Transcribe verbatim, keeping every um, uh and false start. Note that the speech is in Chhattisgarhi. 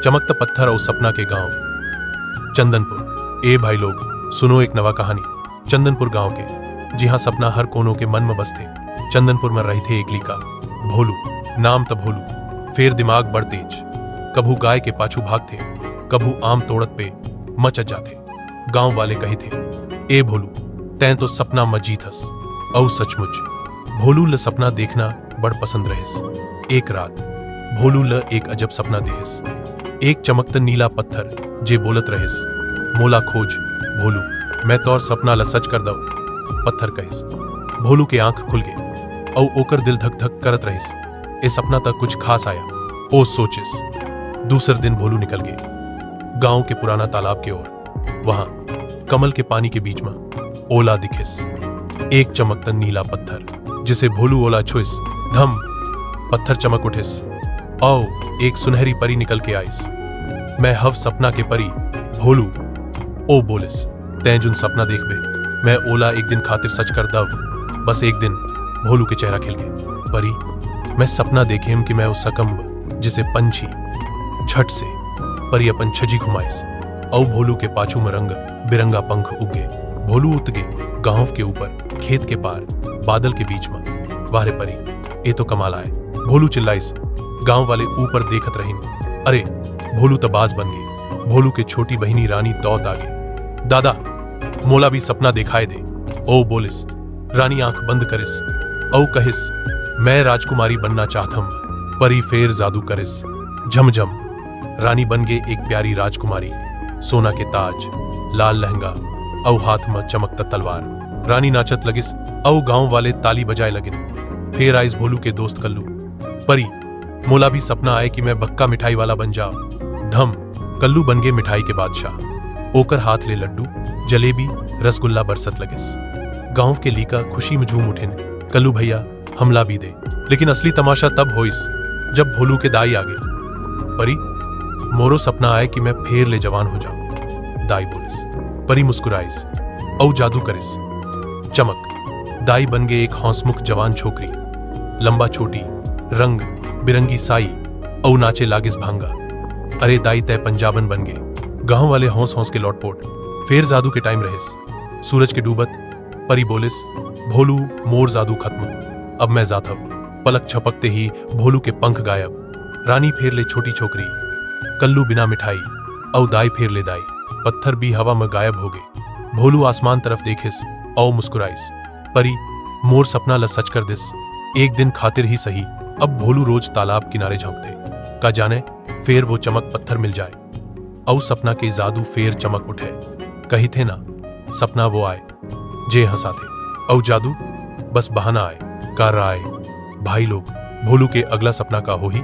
चमकत पत्थर अउ सपना के गांव। चंदनपुर। ए भाई लोग, सुनो एक नवा कहानी। चंदनपुर गांव के, जिहां सपना हर कोनो के मन म बसथे। चंदनपुर म रहिथे एक लइका, भोलू। नाम त भोलू, फेर दिमाग बड़ तेज। कभू गाय के पाछू भागथे, कभू आम तोड़त पे मचत जाथे। गांव वाले कहिथे, "ए भोलू, तैं तो सपना म जीथस।" अउ सचमुच, भोलू ल सपना देखना बड़ पसंद रहिस। एक रात भोलू ल एक अजब सपना दिखिस। एक चमकत नीला पत्थर, जे बोलत रहिस, "मोला खोज, भोलू, मैं तोर सपना ल सच कर दव।" पत्थर कहिस। भोलू के आंख खुल गे, अउ ओकर दिल धक धक करत रहिस। "ए सपना त कुछ खास आय," ओ सोचिस। दूसर दिन भोलू निकल गे गांव के पुराना तालाब के ओर। वहां कमल के पानी के बीच म ओला दिखिस, एक चमकत नीला पत्थर, जिसे भोलू ओला छुइस, धम, पत्थर चमक उठिस, अउ एक सुनहरी परी निकल के आइस। "मैं हव सपना के परी, भोलू," ओ बोलिस। "तैं जुन सपना देखबे, मैं ओला एक दिन खातिर सच कर दव।" बस एक दिन भोलू के चेहरा खिल गे। "परी, मैं सपना देखेम कि मैं ओ सकम्ब, जिसे पंछी, झट से परी अपन छजी घुमाइस, अउ भोलू के पाछू म रंग बिरंगा पंख उगे। भोलू उत गे, गांव के ऊपर, खेत के पार, बादल के बीच म। वाह रे परी, ए तो कमाल आय।" भोलू चिल्लाइस। गांव वाले ऊपर देखत रहिन। "अरे, भोलू त बाज बन गे।" भोलू के छोटी बहिनी रानी दौत आगे। "दादा, मोला भी सपना देखाय दे," ओ बोलिस। रानी आंख बंद करिस, अउ कहिस, "मैं राजकुमारी बनना चाहथम।" परी फेर जादू करिस। झमझम। रानी बन गे एक प्यारी राजकुमारी, सोना के ताज, लाल लहंगा, अउ हाथ म चमकता तलवार। रानी नाचत लगिस, अउ गांव वाले ताली बजाय लगिन। फेर आइस भोलू के दोस्त कल्लू। "परी, मोला भी सपना आय कि मैं भक्का मिठाई वाला बन जाव।" धम, कल्लू बन गे मिठाई के बादशाह। ओकर हाथ ले लड्डू, जलेबी, रसगुल्ला बरसत लगिस। गांव के लइका खुशी म झूम उठिन, "कल्लू भैया, हमला भी दे।" लेकिन असली तमाशा तब होइस, जब भोलू के दाई आगे। "परी, मोरो सपना आय कि मैं फेर ले जवान हो जाव," दाई बोलिस। परी मुस्कुराइस, अउ जादू करिस। चमक, दाई बन गे एक हौसमुख जवान छोकरी। लंबा चोटी, रंग बिरंगी साई, अउ नाचे लागिस भांगा। "अरे दाई, तैं पंजाबन बन गे।" गांव वाले हौस हौस के लोटपोट। फेर जादू के टाइम रहिस। सूरज के डूबत, परी बोलिस, "भोलू, मोर जादू खत्म, अब मैं जाथव।" पलक झपकते ही भोलू के पंख गायब। रानी फेर ले छोटी छोकरी, कल्लू बिना मिठाई, अउ दाई फेर ले दाई। पत्थर भी हवा म गायब हो गे। भोलू आसमान तरफ देखिस, अउ मुस्कुराइस, "परी, मोर सपना ल सच कर दिस, एक दिन खातिर ही सही।" अब भोलू रोज तालाब किनारे झांकथे। का जाने, फेर वो चमक पत्थर मिल जाय, अउ सपना के जादू फेर चमक उठे। कहिथे ना, सपना वो आय, जे हंसाथे, अउ जादू बस बहाना आय। का राय, भाई लोग, भोलू के अगला सपना का होही?